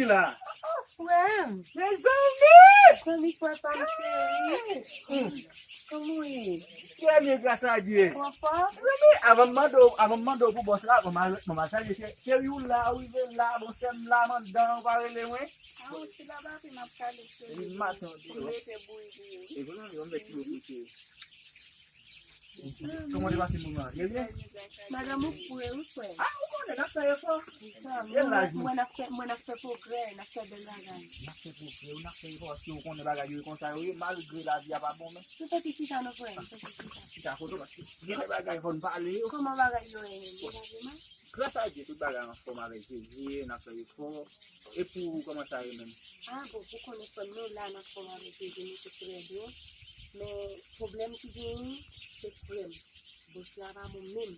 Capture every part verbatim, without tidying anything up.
La. Frè m, Mezanmi! Zanmi frè pa m cheri. Kòman w ye? Trè byen, gras a Dye. Ou anfò? Mezanmi, avan m mande w, avan m mande w pou bòs la, bon, m al, bon, m al salye chè-, cheri w la, ou rive la, bon, sè m la, mandan, ou pa rele mwen. A, ou si laba fi m ap kale cheri. Li maten w di Pou yo. Mete bouyi pou yo. E bon, non, yo, m fè ti bo pou cheri. Kòman te pase moman an? Trè byen? Madanm ou fre wi frè. Ah, ou konnen, n ap fè efò. Mwen mwen ap fè mwen ap fè pwogrè, n ap fè bèl bagay. N ap fè pwogrè, n ap fè efò, paske ou konnen bagay yo e konsa yo ye, malgre lavi a pa bon, men Nou fè ti chita nou frè, nou fè ti chita. Chita kote, paske gen de bagay fò n pale yo. Kòman bagay yo ye menm? Yo pa pi mal? Gras a Dye, tout bagay anfòm avèk Jezi, n ap fè efò. E pou ou, kòman sa ye menm? Ah bon, pou konnen frè m, nou la n ap fòm avèk Jezi, nou tout trè byen. Men pwoblèm ki genyen, se frè m. Bòs la pa bon menm.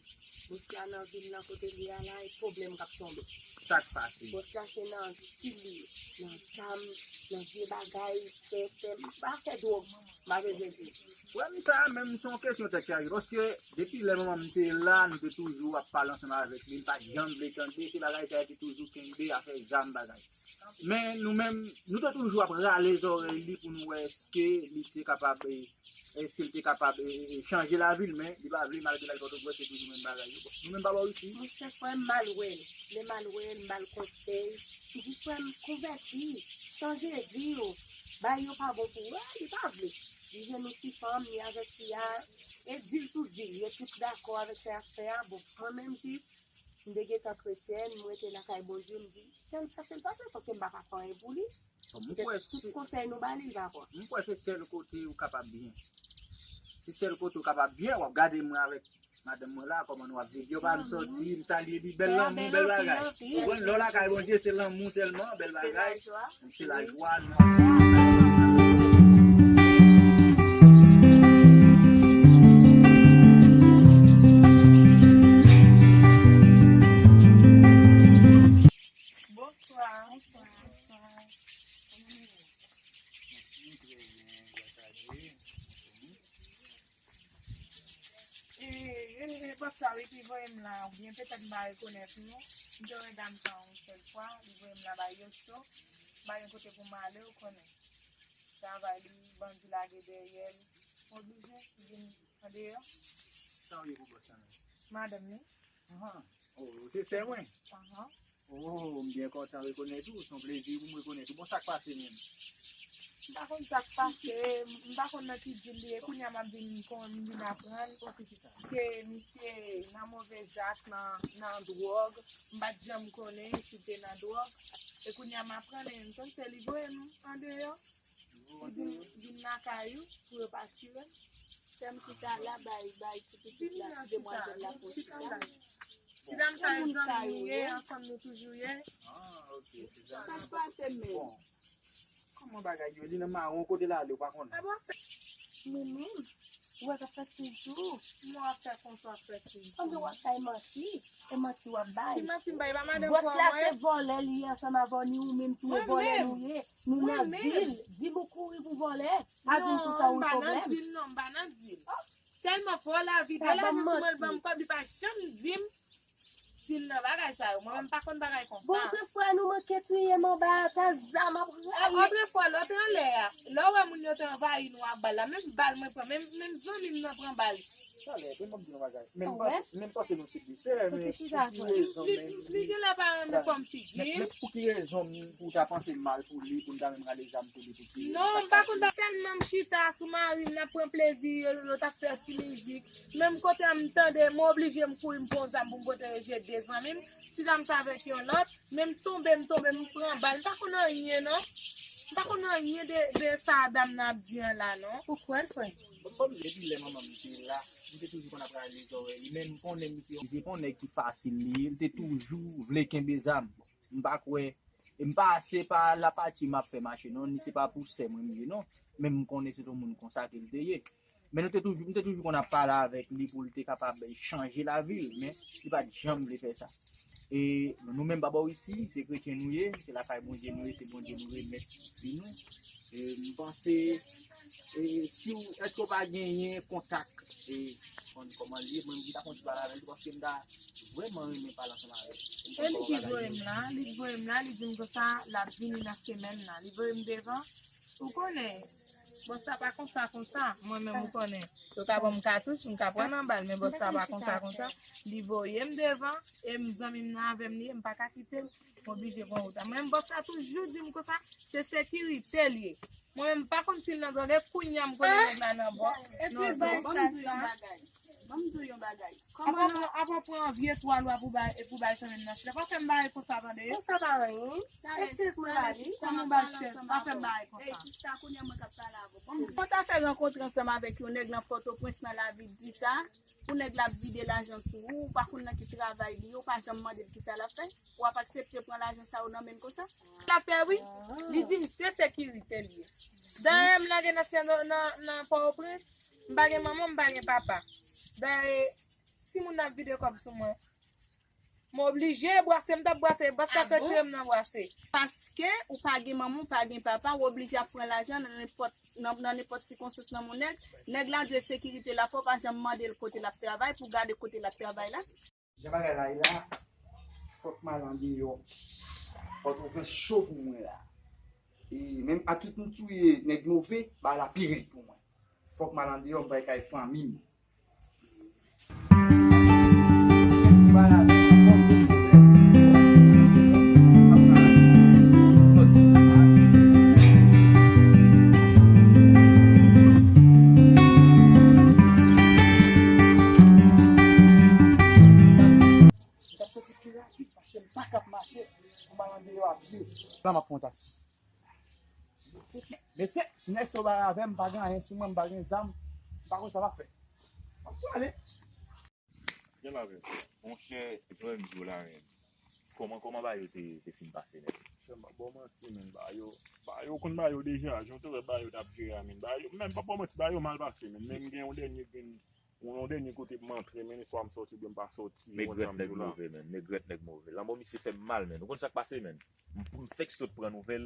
Bòs la nan vil nan kote li a la, e pwoblèm k ap tonbe. Sa k pase? Bòs la se nan stil li ye. Nan zam, nan vye bagay, fè, fè, pa fè dwòg, m pa bezwen di. Frè m, sa menm se yon kesyon tèt chaje, paske depi lè manman m te la, nou te toujou ap pale ansanm avèk li, m pa t janm vle tande, se bagay sa yo te toujou kenbe, afè zam bagay. Men nou menm, nou te toujou ap rale zòrèy li pou nou wè èske li te kapab, eh, èske li te kapab, eh, eh, chanje lavi l, men li pa vle, malgre l al Pòtoprens, se toujou menm bagay yo. Bon, nou menm pa bò isi. Monchè frè m, m al wè l. Lè m al wè l, m ba l konsèy. M di, "Frè m, konvèti, chanje vi w. Bagay yo pa bon pou ou." Ah, li pa vle. Li jwenn yon ti fanm, li avèk fi a, e di l tou di l, yo tout dakò avèk sa y ap fè a. Bon, mwen menm jis, m te gentan kretyèn, m rete lakay Bondye, m di, "Sèl pase l pase, paske m pa ka fè anyen pou li." Bon, m kwè Tout se, konsèy nou ba li, li pa pran. m kwè se sèl kote ou kapab byen. Se sèl kote ou kapab byen, w ap gade mwen avèk madanm mwen la, kòman nou ap viv. Yo pa m sòti, m salye li, bèl lanmou, bèl bagay. Ou konn, lè w lakay Bondye, se lanmou sèlman, bèl bagay. Se lajwa, nou ap Bonswa. E, e, e, bòs la, wi, ki voye m la, oubyen petèt m pa rekonèt nou. M te wè dam sa yon sèl fwa, li voye m la bay Yosto. M pa gen kote pou m ale, ou konnen. Travay li, bandi lage dèyè l. M oblije vin andeyò. Sa w ye pou bòs la menm? Madanm li. Ahan. Oh, se sè mwen? Ahan. Oh, m byen kontan rekonèt ou. Se yon plezi pou m rekonèt ou. Bon, sa k pase menm? M pa konn sa k pase, m pa konn nan ki dil li ye. Kounye a m ap vin konn, m vin aprann ke misye nan move zak, nan, nan dwòg. M pa t janm konnen si l te nan dwòg. E kounye a m aprann, e m konn se li voye m andeyò. Li di m vin lakay ou pou yo pa tire m. Fè m chita la, bay, bay ti pitit la, ti demwazèl la pou chita. Ti dam sa e zanmi nou ye, ansanm nou toujou ye. Ah, ok, se sa. Sa k pase menm? Bon. Kòman bagay yo? Li nan mawon, kote l ale, ou pa konnen? Ah bon, fè mwen menm. Ou wè k ap fè sou jou. Mwen ap fè konsa, ap fè sou jou. Pandan w ap bay manti, e manti w ap bay. Ki manti m bay? Pa madan fò mwen. Bòs la se vòlè li ye ansanm avè w, ni ou menm tou e vòlè nou ye. Nou nan dil. Di m ou kouri pou vòlè. Pa di m tou sa ou pwoblèm. Non, m pa nan dil, non, m pa nan dil. Sèlman fò lavi, de lavi sou mwen, l ban m kòb, li pa janm di m si l nan bagay sa yo. Mwen menm, m pa konn bagay konsa. Bon, otrefwa, nou manke touye m anba a, ta zam ap rayi. Otrefwa, lè w te anlè a, lè w wè moun yo te anvayi nou ak bal la, menm bal mwen pran, menm, menm zanmi m nan pran bal. Talè, men m ap di yon bagay. Men m panse, men m panse nou se de sè, men pou ki rezon menm? Li, li, li genlè pa renmen fòm figi m. Men, men pou ki rezon m, pou w ta panse mal pou li, pou n ta menm rale zam pou li, pou ki rezon? Non, m pa konn ba, sèlman m chita sou mari m, n ap pran plezi, yo, yo t ap fè ti mizik. Menm kote a m tande, m oblije m kouri, m pran zam pou m pwoteje de zanmi m. Ti dam sa avèk yon lòt, men m tonbe, m tonbe, m pran bal. M pa konn anyen, non. M pa konn anyen de, de sa dam nan ap di an la, non. Ou kwè l, frè? Bon, bon, depi lè manman m te la, m te toujou konn ap rale zòrèy li, men m konnen misye, misye pa yon nèg ki fasil li ye, li te toujou vle kenbe zam. M pa kwè, e m pa, se pa lapati m ap fè mache, non, ni se pa pou sè mwen m ye, non, men m konnen se t on moun konsa ke l te ye. Men nou te toujou, m te toujou konn ap pale avèk li pou l te kapab chanje lavi l, men li pa t janm vle fè sa. E nou menm pa bò isi, se kretyen nou ye, se lakay Bondye nou ye, se Bondye nou remèt vi nou. E m panse, e si w, èske w pa genyen kontak, e konn kòman l ye, mwen menm ki ta konn ti pale avè l tou, paske m ta vrèman renmen pale ansanm avè l. E li ki voye m la, li voye m la, li di m konsa l ap vini nan semèn nan. Li voye m devan. Ou konnen, bòs la pa konsa, konsa. Mwen menm, ou konnen, yo ka ban m katouch, m ka pran nan bal, men bòs la pa konsa, konsa. Li voye m devan, e m zanmi m nan avè m li ye, m pa ka kite l, m oblije pran wout la. Mwen menm, bòs la toujou di m konsa, se sekirite l ye. Mwen menm, m pa konn si l nan dwòg, e kounye a m konnen nèg la nan bò. Epi bay sa, sa. Ban m di w yon bagay. Apa w pran, apa w pran vye twal ou a pou bay, pou bay zanmi m nan chita? Pa fè m bagay konsa, tande. Konsa pa anyen. Èske mwen ba li? Kòman w ba l chèz? Pa fè m bagay konsa. Ey, sista, kounye a mwen k ap pale avè w. Ban m di w. Mwen ta fè rankontre ansanm avèk yon nèg nan Pòtoprens nan lavil di sa, pou nèg la ap vide lajan sou ou, ou pa konn nan ki travay li ye, ou pa janm mande l kisa l ap fè, w ap aksepte pran lajan sa yo nan men l konsa? L ap fè wi. Li di m se sekirite l ye. Dayè m lage nan, nan, nan Pòtoprens, m pa gen manman, m pa gen papa. Dayè, si moun nan ap vide kòb sou mwen, m oblije bwase, m t ap bwase, bòs la retire m nan bwase. Paske ou pa gen manman, ou pa gen papa, ou oblije ap pran lajan nan nenpòt, nan, nan nenpòt sikonstans nan men nèg. Nèg la dwe sekirite l ap fè, ou pa janm mande l kote l ap travay, pou w gade kote l ap travay la. Jan bagay la ye la, fòk m al andeyò. Pòtoprens cho pou mwen la. E menm a tout m touye nèg move, bagay la pi rèd pou mwen. Fòk m al andeyò, m pral kay fanmi m. M t ap soti pi rapid paske m pa kab mache pou m al andeyò a pye. La m ap pran taksi. Mesye, si nèg sa yo bay avè m, m pa gen anyen sou mwen, m pa gen zam, m pa konn sa m ap fè. M ap prale. Gen la, men. Monchè, jan m di w la, men. Kòman, kòman bagay yo te, te fin pase, men? Monchè, m p ap ba w manti, men. Bagay yo, bagay yo konn bagay yo deja, jan w te wè bagay yo t ap jere a, men. Bagay yo, men, m p ap ba w manti, bagay yo mal pase, men. Men m gen yon dènye grenn Yon, yon dènye kote pou m antre, men, swa m sòti oubyen m pa sòti, men yon grèt nèg move, men, men grèt nèg move. Lanmò misye fè m mal, men. Ou konn sa k pase, men? M, m fèk sot pran nouvèl,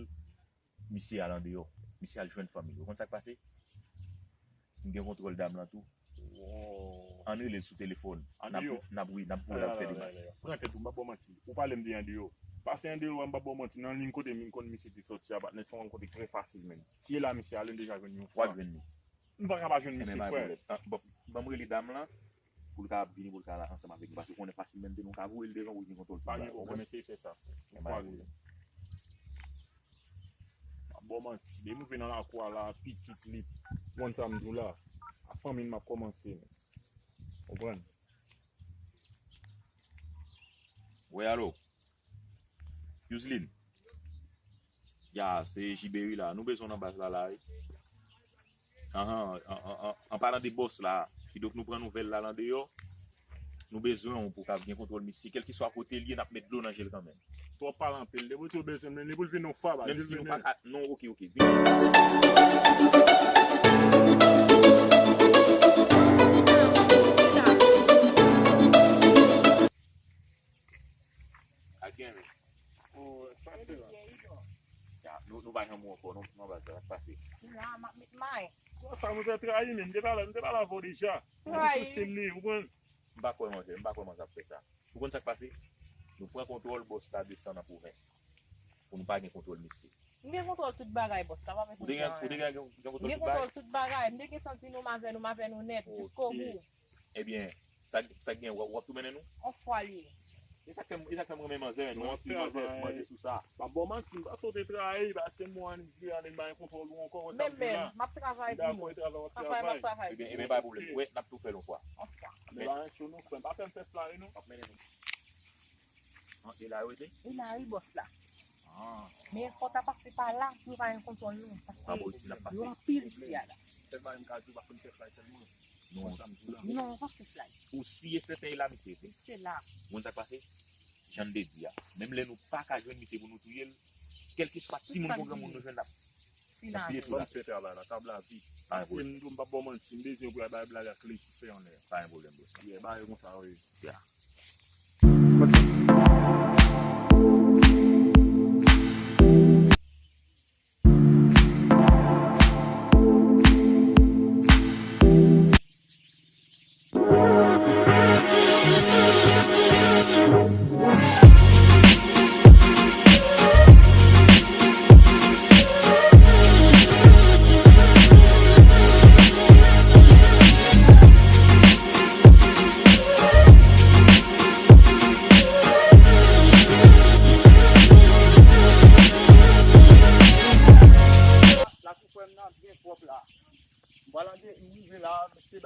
misye al andeyò. Misye al jwenn fanmi l. Ou konn sa k pase? M gen kontwòl dam lan tou. Ann rele l sou telefòn. N ap, n ap, wi, n ap voye l ap fè demach. Pran tèt ou, m p ap ba w manti. Ou pale m de andeyò. Pase andeyò a, m p ap ba w manti. Nan liy kote m konn misye te sòti a, patnè, se yon kote trè fasil, men. Si e la misye ale, m deja jwenn yon fwa. W ap jwenn li. M pa ka pa jwenn misye, frè. Ban m rele dam lan pou l ka vini, pou l ka la ansanm avèk nou. Paske konnen fasil menm te nou ka voye l devan pou l gen kontwòl tout bagay. Pa gen pwoblèm, eseye fè sa. Yon fwa rele. M ap ba w manti. Depi m rive nan lakou a la, pitit li, konn sa m di w la, a fanmi l m ap kòmanse, men. Konprann? Wi, alo. Youseline. Ya, se Jibe wi la. Nou bezwen w nan baz la, la, wi. Anhan, an, an, an, an palan de bòs la, kidonk nou pran nouvèl la, l andeyò. Nou bezwen w pou w ka gen kontwòl misye. Kèlkeswa kote l ye, n ap met dlo nan je l kanmenm. Twòp pale anpil. Depi w bezwen m, li pou l vin yon fwa, ba, menm si nou pa ka, non, oke, oke. Vin. Ak gen, men. Oh, sa se la. Ya, nou, nou pa janm wè ankò, non, non, pa sa, sa pase. La, m ap met may. Sa, sa, nou te trayi, men, m te pale, m te pale avè w deja. Trayi. M te li, ou konn. M pa kwè, monchè, m pa kwè manzè ap fè sa. Ou konn sa k pase? Nou pran kontwòl bòs la desann nan pwovens. Pou nou pa gen kontwòl misye. M gen kontwòl tout bagay, bòs la, pa bezwen di anyen. Ou te gen, ou te gen, gen kontwòl tout bagay? M gen kontwòl tout bagay. M te gentan di nou m avè nou, m avè nou nèt, jiskobou. Ebyen, sa, sa gen, w ap, w ap tou mennen nou? On fwa li ye. E sa k fè m, e sa k fè m renmen manzè, nou anpil manzè, manzè sou sa. M ap ba w manti, m panse w te trayi, pase m wè ann jwe, ann bay kontwòl ou ankò, wè sa m di w la. Men, men, m ap travay pou nou. Dakò, e travay w ap travay. Travay, m ap travay. Ebyen, ebyen, pa pwoblèm. Wè, n ap tou fè l on fwa. On fwa. Men pa yon cho non, frè m, pa fè m fè flare non. M ap mennen nou. An, e la yo rete? E la wi, bòs la. Ah. Men fò w ta pase pa la pou yo pa gen kontwòl nou. Paske yo anpil isi a la. Sèlman m ka di w pa fè m fè flare sèlman. Non. Konn sa m di w la. Non, pa fè flare. Ou si e sèten e la misye rete. Se la. Ou konn sa k pase? Jan n te di a. Menm lè nou pa ka jwenn misye pou nou touye l, kèlkeswa timoun kon granmoun nou jwenn l ap N ap pile tout afè. Ban m fè travay la, tab la vid. Pa gen pwoblèm. Paske m tou, m p ap ba w manti, m bezwen pou al bay blag ak Lisifè anlè. Pa gen pwoblèm, bòs. Yeah, ba yo konsa, wi. Yeah.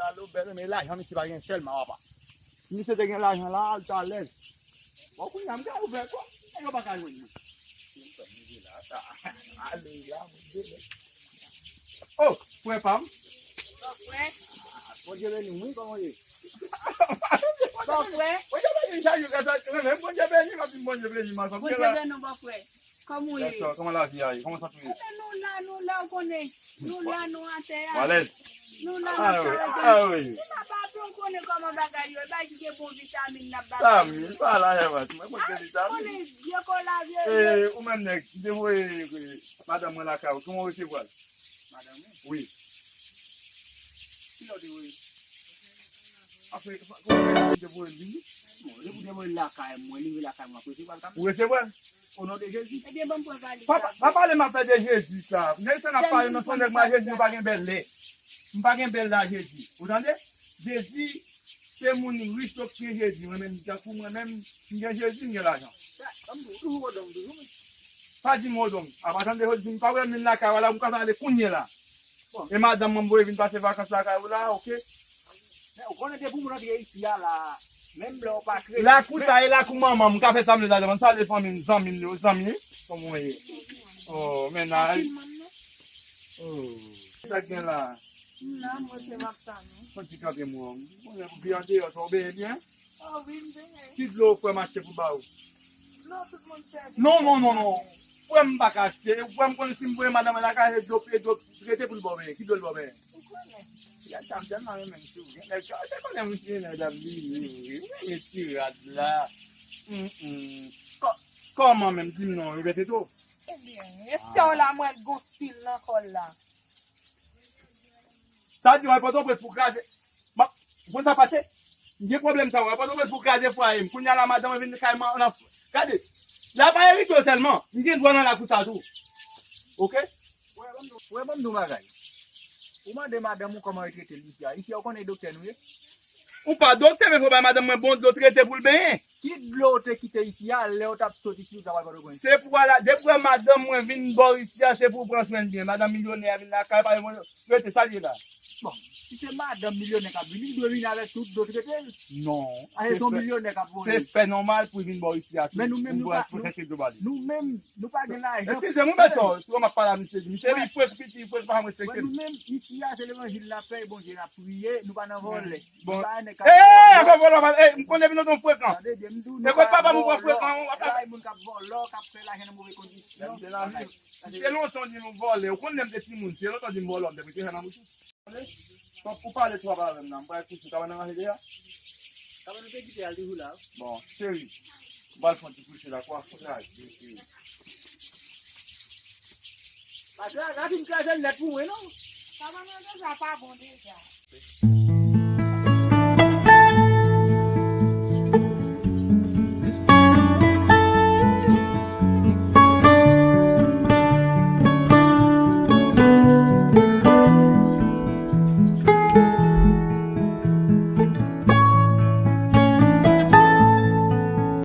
Alo, bèl, men lajan misye pa gen sèlman, papa. Si misye te gen lajan la, l ta alèz. Bon, kounye a, m ka ouvè kò, nèg yo pa ka jwenn mwen. Ale, la, mwen vle. Oh, frè pa m. Bòfrè. Bondye beni w, wi, kòman w ye? Bòfrè. Bondye beni w, chak jou, grasa Bondye beni w, m ap di Bondye beni w, m ap di Bondye beni w, bòfrè. Kòman w ye? Kòman lavi a ye? Kòman sante w ye? Ebyen, nou la, nou la, ou konnen. Nou la, nou atè a. Ou alèz? Nou la, n ap chale. Ah wi. Si n ap ape, ou konnen kòman bagay yo, e bagay ki gen bon vitamin n ap bati. Vitamin, pa la, e vre. Mwen konn gen vitamin. Ou konnen vye kola, vye. E, ou menm nèg, m te voye, e, madanm mwen lakay ou, kòman w resevwa l? Madanm ou? Wi. Kilè w te voye l? Apre, kòman w te voye l vini? Bon, depi w te voye l lakay mwen, li rive lakay mwen, w ap resevwa l kanmenm. Ou resevwa l? O non de Jezi. Ebyen, ban m pran valiz la. Pa, pa pale m ap fè de Jezi sa. Nèg sa n ap pale nan fon nèg mwen a Jezi, nou pa gen bèl lè. M pa gen bèl la Jezi. Ou tande? Jezi, se moun rich yo ki gen Jezi. Mwen menm, tankou mwen menm, m gen Jezi, m gen lajan. Sa, ban m di w, toujou wodong, toujou, men. Pa di m wodong. Apa tande jodi, m pa wè m vin lakay ou la, m ka ale kounye la. Bon. E madanm mwen m voye vin pase vakans lakay ou la, oke? Men ou konnen depi moun antre isi a la, menm lè w pa kreye. Lakou sa e lakou manman m, m ka fè sa m vle ladan, m salye fanmi m, zanmi m yo, zanmi, kòman w ye? Oh, mennaj. Oh. Sa k gen la? M la, mwen se m ap tann ou. Fon ti kanpe m wè w. Mwen pou pi andeyò, sa w benyen byen? Oh, wi, m benyen. Ki dlo frè m achte pou ba ou? Dlo tout moun sèvi. Non, non, non, non. Frè m pa ka achte. Frè m konnen si m voye madanm mwen lakay, e dlo, e dlo trete pou l ba w benyen. Ki dlo l ba w benyen? Ou konnen. Gad sa m tèlman renmen m sou gen nèg sa. Ou te konnen m se nèg ap vini, wi. Ou renmen ti rad la. Mm, mm. Kò-, kòman menm? Di m non, Roberto. Ebyen, e sè w la, mwen gon stil nan kò l la. Sa di w al Pòtoprens pou kraze. Bon, ou konn sa pase? M gen pwoblèm sa, w al Pòtoprens pou kraze fwaye m. Kounye a la, madanm mwen vin kay mwen nan. Gade, la pa erite w sèlman. M gen dwa nan lakou sa tou. Oke? Frè, ban m di w, frè, ban m di w bagay. Ou mande madanm ou kòman yo trete l isi a. Isi a, ou konnen e doktè nou ye? Ou pa doktè, men fò w bay madanm mwen bon dlo trete pou l benyen. Ki dlo w te kite isi a, lè w t ap sot isi, ou t ap al Pòtoprens? Se pou w al, depi w wè madanm mwen vin bò isi a, se pou w pran swen l byen. Madanm milyonè a vin lakay, pa yon rete, sa l ye la. Bon, si se madanm milyonè k ap vini, li dwe vini avèk tout dlo trete l. Non. A, se se yon fè, milyonè k ap voye. Se fè nòmal pou l vin bò isi a tou. Men nou menm, nou pa, nou, nou menm, nou pa gen lajan. Eskize m, mwen sa, si w m ap pale a misye, misye li frèk piti, li frèk pa respekte m. Mwen, nou menm, isi a, se levanjil n ap fè, e Bondye n ap priye, nou pa nan vòlè. Bon. Nou pa nèg k ap vòlè. Eh, afè vòlè, eh, m konnen vin nou frekan. Tande byen, m di w, nou pa vòlè. E kot papa m ou pa frekan, ou pa. E pa moun k ap vòlè, k ap fè lajan nan move kondisyon. Si se lontan w di m vòlè, ou konn lè m te timoun, si se lontan w di m vòlè, m te prete fè nan bouch ou. Ou pale twòp avè m nan, m pral kouche, kabann nan ranje deja. Kabann ou te kite a, l toujou la. Bon, cheri, m pral fè yon ti kouche la, kwa foutraj, cheri. Pa kraze, pa fin kraze l nèt pou mwen, non. Kabann nan deja pa bon deja.